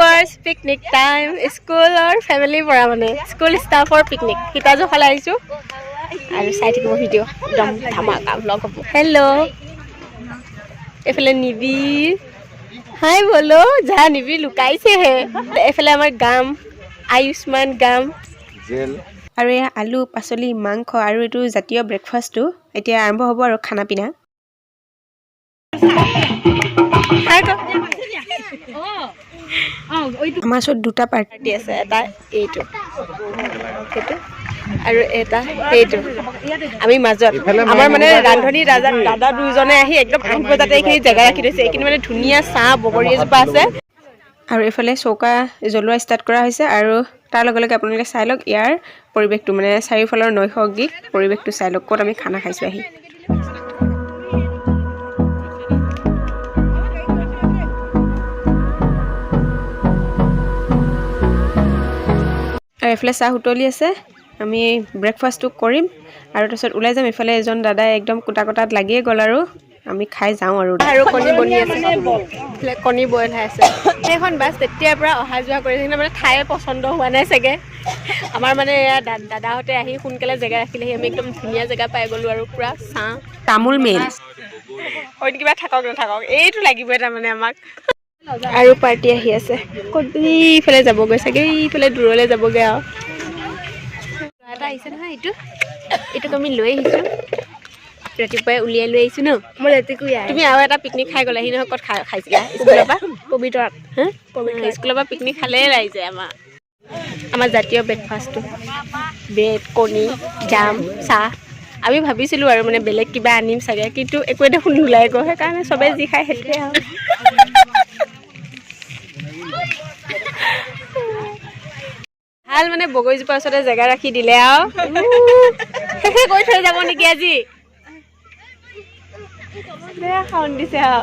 Viewers, picnic time. স্কুলৰ ফেমিলিৰ পৰা, মানে স্কুল ষ্টাফৰ পিকনিক সীতাজোৰ ফালে আহিছোঁ আৰু চাই থাকিব ভিডিঅ', একদম ধামাকা ব্লগ হ'ব। হেল্ল', এইফালে নিবিৰ, হাই বলো, যা নিবিৰ লুকাইছেহে। এইফালে আমাৰ গাম, আয়ুষ্মান গাম। জেল। আৰু এয়া আলু, পাচলি, মাংস আৰু এইটো জাতীয় ব্ৰেকফাষ্টটো। এতিয়া আৰম্ভ হ'ব আৰু খানা পিনা। হাই ক। আমাৰ ওচৰত দুটা পাৰ্টি পাৰ্টি আছে, এটা এইটো, সেইটো আৰু এটা সেইটো। আমি মাজত। আমাৰ মানে ৰান্ধনী দাদা দাদা দুজনে আহি একদম 8 বজাতে এইখিনি জেগা ৰাখি থৈছে। এইখিনি মানে ধুনীয়া চাহ, বগৰী এজোপা আছে। আৰু এইফালে চৌকা জ্বলোৱা ষ্টাৰ্ট কৰা হৈছে আৰু তাৰ লগে লগে আপোনালোকে চাই লওক ইয়াৰ পৰিৱেশটো, মানে চাৰিওফালৰ নৈসৰ্গিক পৰিৱেশটো চাই লওক, ক'ত আমি খানা খাইছোঁ আহি। আৰু এইফালে চাহ উতলি আছে। আমি ব্ৰেকফাষ্টটো কৰিম আৰু তাৰপিছত ওলাই যাম। এইফালে এজন দাদাই একদম কুটা কটাত লাগিয়ে গ'ল আৰু আমি খাই যাওঁ আৰু। আৰু কণী বনি আছে, এইফালে কণী বইল হৈ আছে। সেইখন বাছ তেতিয়াৰ পৰা অহা যোৱা কৰি থাকিলে, মানে ঠায়ে পচন্দ হোৱা নাই চাগে। আমাৰ মানে এয়া দাদাহঁতে আহি সোনকালে জেগা ৰাখিলেহি। আমি একদম ধুনীয়া জেগা পাই গ'লোঁ আৰু পূৰা ছাঁ। তামোল মেইন। অইন কিবা থাকক নাথাকক, এইটো লাগিবই তাৰমানে আমাক। আৰু পাৰ্টি আহি আছে। ক'ত এইফালে যাবগৈ চাগে, এইফালে দূৰলৈ যাবগৈ। আৰু ল'ৰা এটা আহিছে নহয়, এইটো এইটোক আমি লৈ আহিছোঁ, ৰাতিপুৱাই উলিয়াই লৈ আহিছোঁ ন। মই লেটেকুৰীয়া। তুমি আৰু এটা পিকনিক খাই গ'লাহি নহয়, ক'ত খাইছিলা স্কুলৰ পৰা? পবিতৰাত। হা, স্কুলৰ পৰা পিকনিক খালেই ৰাইজে। আমাৰ আমাৰ জাতীয় ব্ৰেকফাষ্টটো ব্ৰেড, কণী, জাম, চাহ। আমি ভাবিছিলোঁ আৰু মানে বেলেগ কিবা আনিম চাগে, কিন্তু একোৱে দেখোন নোলাই গ'ল। সেইকাৰণে চবে যি খায় সেইটোৱে আৰু। ভাল, মানে বগৰীজোপাৰ ওচৰতে জেগা ৰাখি দিলে আৰু শেষে কৰি থৈ যাব নেকি আজি। বেয়া খাউন দিছে আৰু।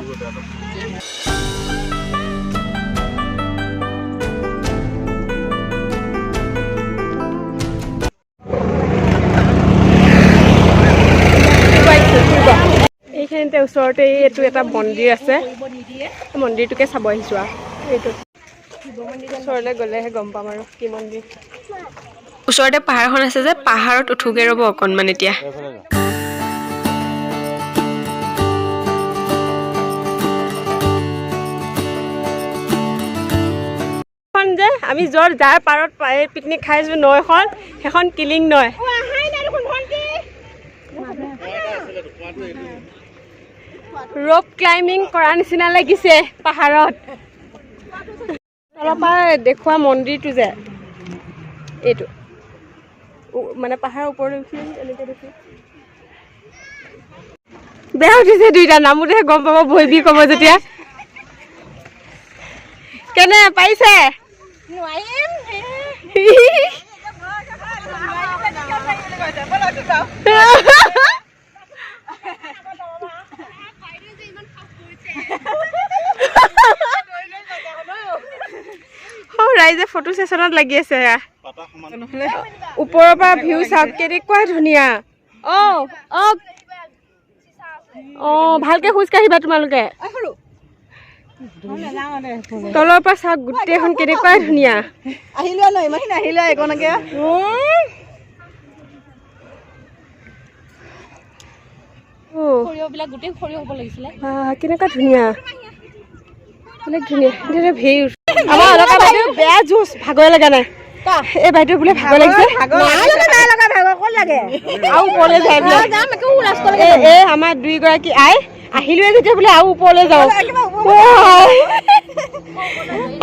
এইখিনিতে ওচৰতে এইটো এটা মন্দিৰ আছে, মন্দিৰটোকে চাব আহিছোঁ আৰু। এইটো ওচৰলৈ গ'লেহে গম পাম আৰু কি মন্দিৰ। ওচৰতে পাহাৰখন আছে যে, পাহাৰত উঠোগৈ ৰ'ব অকণমান এতিয়া। এখন যে আমি য'ৰ যাৰ পাৰত পিকনিক খাইছোঁ, নৈখন, সেইখন কিলিং নৈ। ৰ'প ক্লাইম্বিং কৰা নিচিনা লাগিছে পাহাৰত। তলৰ পৰা দেখুওৱা মন্দিৰটো যে এইটো, মানে পাহাৰৰ ওপৰলৈ উঠি এনেকৈ দেখি বেয়া উঠিছে দুইটা। নামোতেহে গম পাব, ভৰি বিষ ক'ব যেতিয়া। কেনে পাৰিছে? নোৱাৰিম। অ, ৰাইজে ফটো চেচনত লাগি আছে। এয়া ওপৰৰ পৰা ভিউ চাওক, কেনেকুৱা ধুনীয়া। অ অ অ, ভালকে খোজ কাঢ়িবা তোমালোকে। তলৰ পৰা চাওক গোটেইখন কেনেকুৱা ধুনীয়া। আহিলো ন, ইমানখিনি আহিলে একোনাকে। অ, সৰিয়হবিলাক গোটেই সৰিয়হ হ'ব লাগিছিলে। বাহ, কেনেকুৱা ধুনীয়া, বেলেগ ধুনীয়া। এতিয়া ভিৰ। আমাৰ অলকা বাইদেউ বেয়া জুচ, ভাগৰে লগা নাই। এই বাইদেউ বোলে ভাগৰ লাগিছে। নাই লগা ভাগৰ, ক'ত লাগে? আৰু ওপৰলৈ যায় বোলে। যাম একো ৰাস্তালৈকে। এই এই আমাৰ দুইগৰাকী আই আহিলোৱে যেতিয়া বোলে আৰু ওপৰলৈ যাওঁ, অ,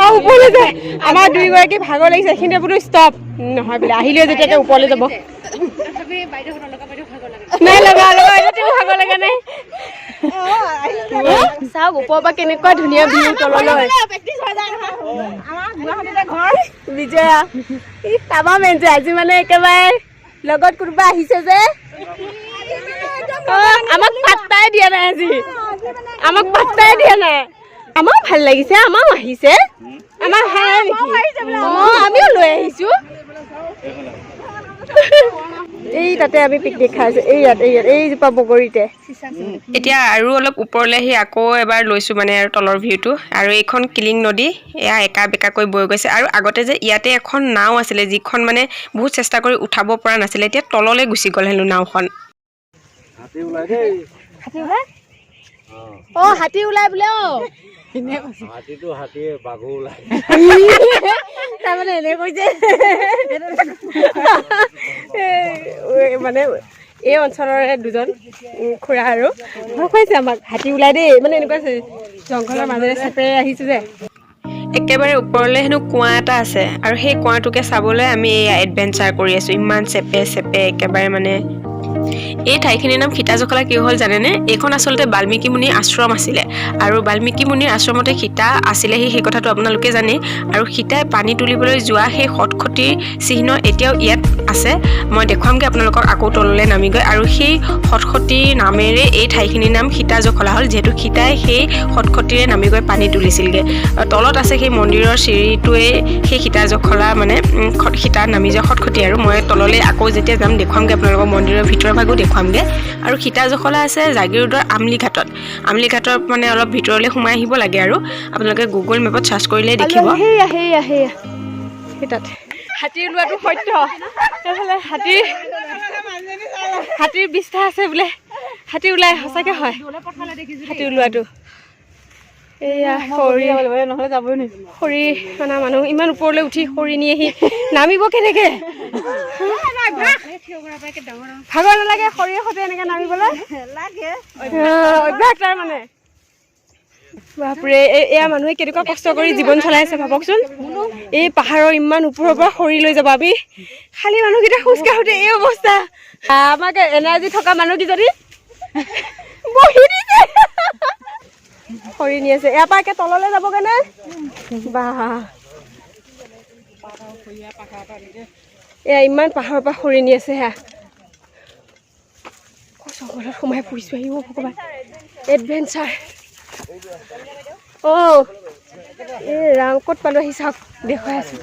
আৰু ওপৰলৈ যায়। আমাৰ দুইগৰাকী ভাগৰ লাগিছে, এইখিনিতে বোলো ষ্টপ। নহয় বোলে, আহিলোৱে যেতিয়া ওপৰলৈ যাব। নাই লগা, লগা বাইদেউ ভাগৰ লগা নাই। চাওক ওপৰৰ পৰা কেনেকুৱা ধুনীয়া ভিউ তললৈ। প্ৰেক্টিচ হৈ যায় নহয়, আমাৰ গুৱাহাটীতে ঘৰ। বিজয়া, ই তামাম এনজয় আজি, মানে একেবাৰে লগত কোনোবা আহিছে যে। অ, আমাক পাত্তাই দিয়া নাই আজি, আমাক পাত্তাই দিয়া নাই। আমাৰো ভাল লাগিছে, আমাৰো আহিছে, আমাৰ হাই নেকি? অ, আমিও লৈ আহিছো। এই তাতে। ইয়াতে আমি পিকনিক খাই আছো। এই ইয়াত, এই ইয়াত, এইজোপা বগৰীতে। এতিয়া আৰু অলপ ওপৰলৈ আহি আকৌ এবাৰ লৈছোঁ মানে আৰু তলৰ ভিউটো। আৰু এইখন কিলিং নদী, এয়া একা বেকাকৈ বৈ গৈছে। আৰু আগতে যে ইয়াতে এখন নাও আছিলে, যিখন মানে বহুত চেষ্টা কৰি উঠাব পৰা নাছিলে, এতিয়া তললৈ গুচি গ'ল হেনো নাওখন। হাতী ওলাই দেই। অ, হাতী ওলাই বোলে অ। হাতীটো হাতীয়ে, বাঘো ওলাই। তাৰমানে এনে কৈছে এই, মানে এই অঞ্চলৰে দুজন খুৰা আৰু ভয় খুৱাইছে আমাক, হাতী ওলাই দেই। মানে এনেকুৱা জংঘলৰ মাজেৰে চেপেৰে আহিছো যে। একেবাৰে ওপৰলৈ হেনো কুঁৱা এটা আছে আৰু সেই কুঁৱাটোকে চাবলৈ আমি এই এডভেঞ্চাৰ কৰি আছোঁ, ইমান চেপে চেপে একেবাৰে। মানে এই ঠাইখিনিৰ নাম সীতা জখলা কিয় হ'ল জানেনে? এইখন আচলতে বাল্মীকি মুনিৰ আশ্ৰম আছিলে আৰু বাল্মীকি মুনিৰ আশ্ৰমতে সীতা আছিলেহি, সেই কথাটো আপোনালোকে জানেই। আৰু সীতাই পানী তুলিবলৈ যোৱা সেই খটখটিৰ চিহ্ন এতিয়াও ইয়াত আছে। মই দেখুৱামগৈ আপোনালোকক আকৌ তললৈ নামি গৈ। আৰু সেই খটখটিৰ নামেৰে এই ঠাইখিনিৰ নাম সীতা জখলা হ'ল, যিহেতু সীতাই সেই খটখটিৰে নামি গৈ পানী তুলিছিলগৈ। আৰু তলত আছে সেই মন্দিৰৰ চিৰিটোৱে সেই সীতা জখলা, মানে সীতা নামি যোৱা খটখটি। আৰু মই তললৈ আকৌ যেতিয়া যাম, দেখুৱামগৈ আপোনালোকক, মন্দিৰৰ ভিতৰৰ ভাগো দেখুৱামগৈ। আৰু সীতা জখলা আছে জাগিৰোডৰ আমলিঘাটত। আমলিঘাটৰ মানে অলপ ভিতৰলৈ সোমাই আহিব লাগে আৰু আপোনালোকে গুগল মেপত চাৰ্চ কৰিলেই দেখিব। সেয়া, সেয়া, সেয়া, সেই তাত হাতী ওলোৱাটো সত্য। সেইফালে হাতীৰ বিষ্ঠা আছে বোলে। হাতী ওলাই, সঁচাকে হয় হাতী ওলোৱাটো। এয়া খৰি। নহ'লে যাবই নোৱাৰিম। খৰি অনা মানুহ ইমান ওপৰলৈ উঠি খৰি নি আহি নামিব কেনেকে? ভাগৰ নালাগে খৰিৰ সৈতে এনেকে নামিবলৈ? অভ্যাস তাৰ মানে। বাপৰে, এয়া মানুহে কেনেকুৱা কষ্ট কৰি জীৱন চলাই আছে ভাবকচোন। এই পাহাৰৰ ইমান ওপৰৰ পৰা খৰি লৈ যাব। আমি খালী মানুহকেইটা খোজ কাঢ়োতে এই অৱস্থা। আমাক এনাৰ্জি থকা মানুহকেইজনী বহি দিছে। খৰি নি আছে, ইয়াৰ পৰা একে তললৈ যাবগৈ নে? বাহ, এয়া ইমান পাহাৰৰ পৰা খৰি নি আছে। সেয়া আকৌ জংঘলত সোমাই পৰিছোঁ। আহিব ভগৱান, এডভেঞ্চাৰ অ'। এই ৰাম, ক'ত পালোঁ আহি চাওক, দেখুৱাই আছোঁ।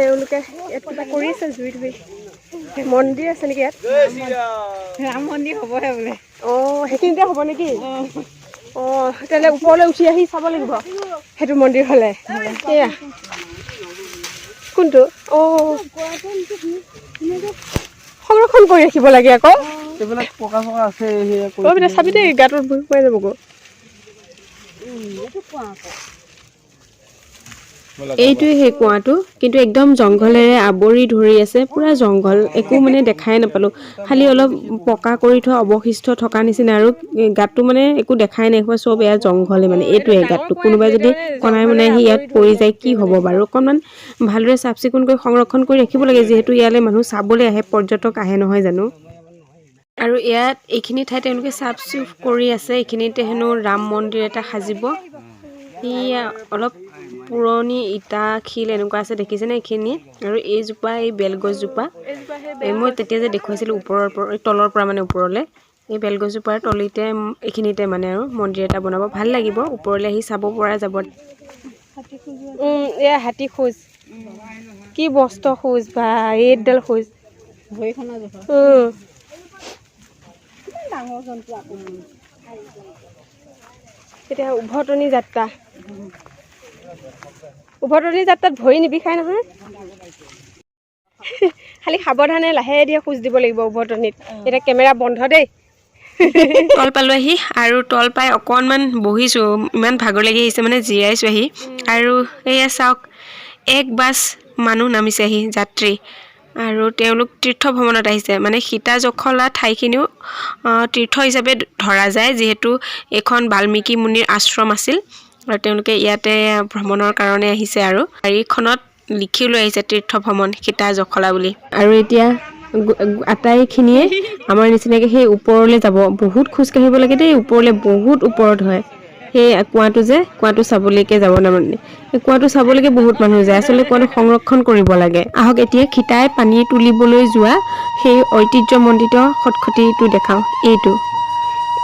এওঁলোকে ইয়াত কিবা কৰি আছে জুই ধৰি। মন্দিৰ আছে নেকি ইয়াত? ৰাম মন্দিৰ হ'বহে বোলে। অঁ, সেইখিনিতে হ'ব নেকি? অঁ, তেতিয়াহ'লে ওপৰলৈ উঠি আহি চাব লাগিব সেইটো মন্দিৰ হ'লে। এয়া কোনটো? অঁ, সংৰক্ষণ কৰি ৰাখিব লাগে আকৌ। এইবিলাক পকা চকা আছে সেয়া। অ' বিনা চাবি দেই, গাটোত ভৰি সোমাই যাবগৈ। এইটোৱে সেই কুঁৱাটো, কিন্তু একদম জংঘলেৰে আৱৰি ধৰি আছে, পূৰা জংঘল, একো মানে দেখাই নাপালোঁ। খালি অলপ পকা কৰি থোৱা অৱশিষ্ট থকা নিচিনা আৰু গাঁতটো মানে একো দেখাই নাই হোৱা, চব এয়া জংঘলে। মানে এইটোৱে গাঁতটো। কোনোবাই যদি কণাই মনাই আহি ইয়াত পৰি যায়, কি হ'ব বাৰু? অকণমান ভালদৰে চাফ চিকুণ কৰি সংৰক্ষণ কৰি ৰাখিব লাগে, যিহেতু ইয়ালৈ মানুহ চাবলৈ আহে, পৰ্যটক আহে, নহয় জানো? আৰু ইয়াত এইখিনি ঠাই তেওঁলোকে চাফ চুফ কৰি আছে। এইখিনিতে হেনো ৰাম মন্দিৰ এটা সাজিব। সেয়া অলপ পুৰণি ইটা শিল এনেকুৱা আছে, দেখিছেনে এইখিনি? আৰু এইজোপা, এই বেলগছজোপা, এই মই তেতিয়া যে দেখুৱাইছিলোঁ ওপৰৰ পৰা, তলৰ পৰা মানে ওপৰলৈ, এই বেলগছজোপাৰ তলিতে এইখিনিতে মানে আৰু মন্দিৰ এটা বনাব। ভাল লাগিব, ওপৰলৈ আহি চাব পৰা যাব। এয়া হাতী খোজ, কি মস্ত খোজ বা, এইডাল খোজ। ভৰিখনৰ জোখৰ। এতিয়া উভতনি যাত্ৰা। উভতনি যাত্ৰাত ভৰি নিবিষায় নহয়? খালি সাৱধানে লাহে ধীৰে খোজ দিব লাগিব উভতনিত। এতিয়া কেমেৰা বন্ধ দেই। তল পালোঁ আহি আৰু তল পাই অকণমান বহিছোঁ। ইমান ভাগৰ লাগি আহিছে, মানে জিৰাইছোঁ আহি। আৰু এয়া চাওক, এক বাছ মানুহ নামিছে আহি, যাত্ৰী। আৰু তেওঁলোক তীৰ্থ ভ্ৰমণত আহিছে। মানে সীতা জখলা ঠাইখিনিও তীৰ্থ হিচাপে ধৰা যায়, যিহেতু এইখন বাল্মীকি মুনিৰ আশ্ৰম আছিল। আৰু তেওঁলোকে ইয়াতে ভ্ৰমণৰ কাৰণে আহিছে আৰু গাড়ীখনত লিখিও লৈ আহিছে তীৰ্থ ভ্ৰমণ সীতা জখলা বুলি। আৰু এতিয়া আটাইখিনিয়ে আমাৰ নিচিনাকৈ সেই ওপৰলৈ যাব। বহুত খোজ কাঢ়িব লাগে দেই ওপৰলৈ, বহুত ওপৰত হয়। সেই কুঁৱাটো যে, কুঁৱাটো চাবলৈকে যাব। তাৰমানে সেই কুঁৱাটো চাবলৈকে বহুত মানুহ যায়। আচলতে কুঁৱাটো সংৰক্ষণ কৰিব লাগে। আহক এতিয়া সীতাই পানী তুলিবলৈ যোৱা সেই ঐতিহ্যমণ্ডিত খটখটিটো দেখাওঁ। এইটো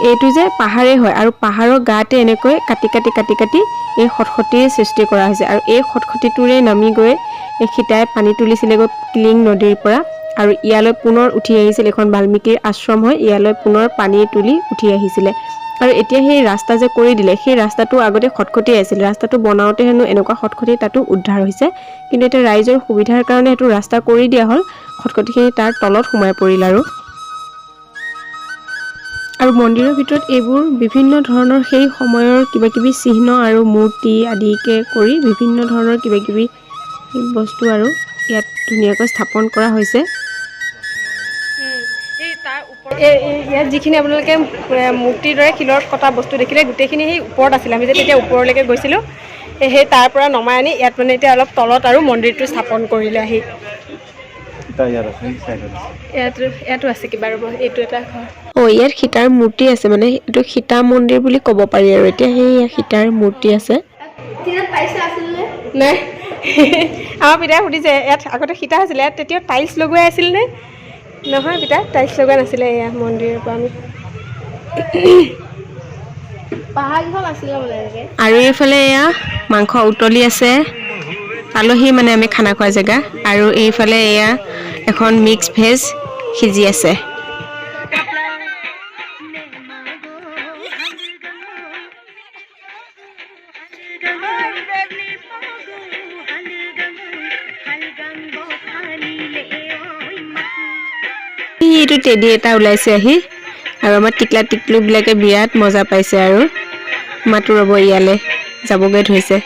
এইটো যে পাহাৰেই হয় আৰু পাহাৰৰ গাতে এনেকৈ কাটি কাটি কাটি কাটি এই খটখটিৰ সৃষ্টি কৰা হৈছে। আৰু এই খটখটিটোৰে নামি গৈ এই সীতাই পানী তুলিছিলেগৈ কিলিং নদীৰ পৰা আৰু ইয়ালৈ পুনৰ উঠি আহিছিল। এইখন বাল্মীকিৰ আশ্ৰম হয়। ইয়ালৈ পুনৰ পানী তুলি উঠি আহিছিলে। আৰু এতিয়া সেই ৰাস্তা যে কৰি দিলে, সেই ৰাস্তাটো আগতে খটখটি আছিল। ৰাস্তাটো বনাওঁতে হেনো এনেকুৱা খটখটি তাতো উদ্ধাৰ হৈছে। কিন্তু এতিয়া ৰাইজৰ সুবিধাৰ কাৰণে সেইটো ৰাস্তা কৰি দিয়া হ'ল। খটখটিখিনি তাৰ তলত সোমাই পৰিল। আৰু আৰু মন্দিৰৰ ভিতৰত এইবোৰ বিভিন্ন ধৰণৰ সেই সময়ৰ কিবা কিবি চিহ্ন আৰু মূৰ্তি আদিকে কৰি বিভিন্ন ধৰণৰ কিবা কিবি বস্তু আৰু ইয়াত ধুনীয়াকৈ স্থাপন কৰা হৈছে। এই তাৰ ওপৰত ইয়াত যিখিনি আপোনালোকে মূৰ্তিৰ দৰে শিলত কটা বস্তু দেখিলে, গোটেইখিনি সেই ওপৰত আছিলে। আমি যে তেতিয়া ওপৰলৈকে গৈছিলোঁ, সেই তাৰ পৰা নমাই আনি ইয়াত মানে এতিয়া অলপ তলত আৰু মন্দিৰটো স্থাপন কৰিলে আহি। ইয়াত আছে, চাইডত আছে। ইয়াতো ইয়াতো আছে কিবা। ৰ'ব, এইটো এটা ঘৰ। অঁ, ইয়াত সীতাৰ মূৰ্তি আছে। মানে এইটো সীতা মন্দিৰ বুলি ক'ব পাৰি। আৰু এতিয়া সেই সীতাৰ মূৰ্তি আছে। নাই, আমাৰ পিতাই সুধিছে, ইয়াত আগতে সীতা আছিলে, ইয়াত তেতিয়া টাইলছ লগোৱাই আছিল নে? নহয় পিতা, টাইলছ লগোৱা নাছিলে। এয়া মন্দিৰৰ পৰা আমি পাহাৰকেইখন আছিলে মানে এনেকে। আৰু এইফালে এয়া মাংস উতলি আছে। পালোহি মানে আমি খানা খোৱা জেগা। আৰু এইফালে এয়া এখন মিক্স ভেজ সিজি আছে। এইটো টেডি এটা ওলাইছে আহি। আৰু আমাৰ টিকলা টিকলুবিলাকে বিৰাট মজা পাইছে। আৰু মাতো ৰ'ব, ইয়ালৈ যাবগৈ ধৰিছে।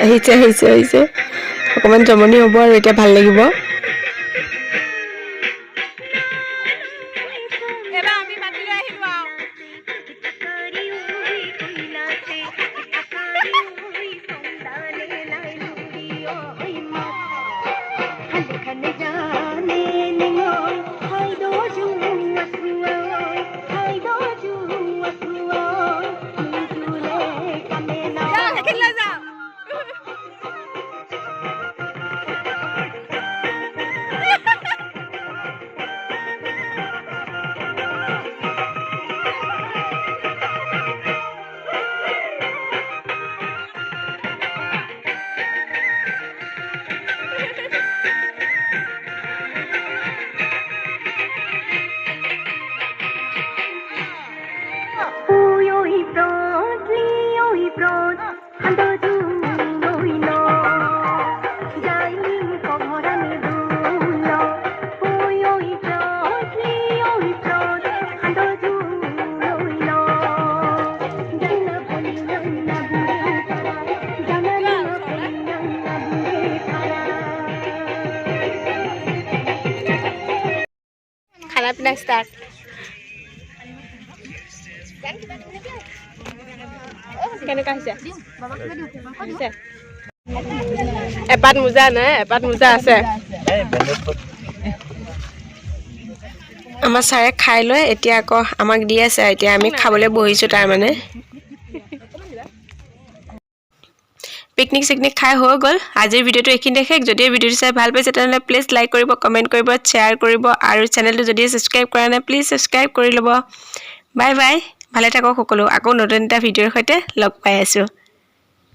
আহিছে, আহিছে, আহিছে। অকণমান জমনি হ'ব আৰু এতিয়া ভাল লাগিব। এবাৰ আমি মাতিলৈ আহিলো আৰু। যাওঁ, সেইখিনিলৈ যাওঁ। খানা পিনা ষ্টাৰ্ট। কেনেকুৱা হৈছে? হৈছে? এপাত মোজা নাই, এপাত মোজা আছে। আমাৰ ছাৰে খাই লৈ এতিয়া আকৌ আমাক দি আছে। এতিয়া আমি খাবলৈ বহিছোঁ। তাৰমানে পিকনিক চিকনিক খাই হৈ গ'ল। আজিৰ ভিডিঅ'টো এইখিনিতে শেষ। যদি এই ভিডিঅ'টো চাই ভাল পাইছে, তেনেহ'লে প্লিজ লাইক কৰিব, কমেণ্ট কৰিব, শ্বেয়াৰ কৰিব আৰু চেনেলটো যদি ছাবস্ক্ৰাইব কৰা নাই, প্লিজ ছাবস্ক্ৰাইব কৰি ল'ব। বাই বাই, ভালে থাকক সকলো। আকৌ নতুন এটা ভিডিঅ'ৰ সৈতে লগ পাই আছোঁ।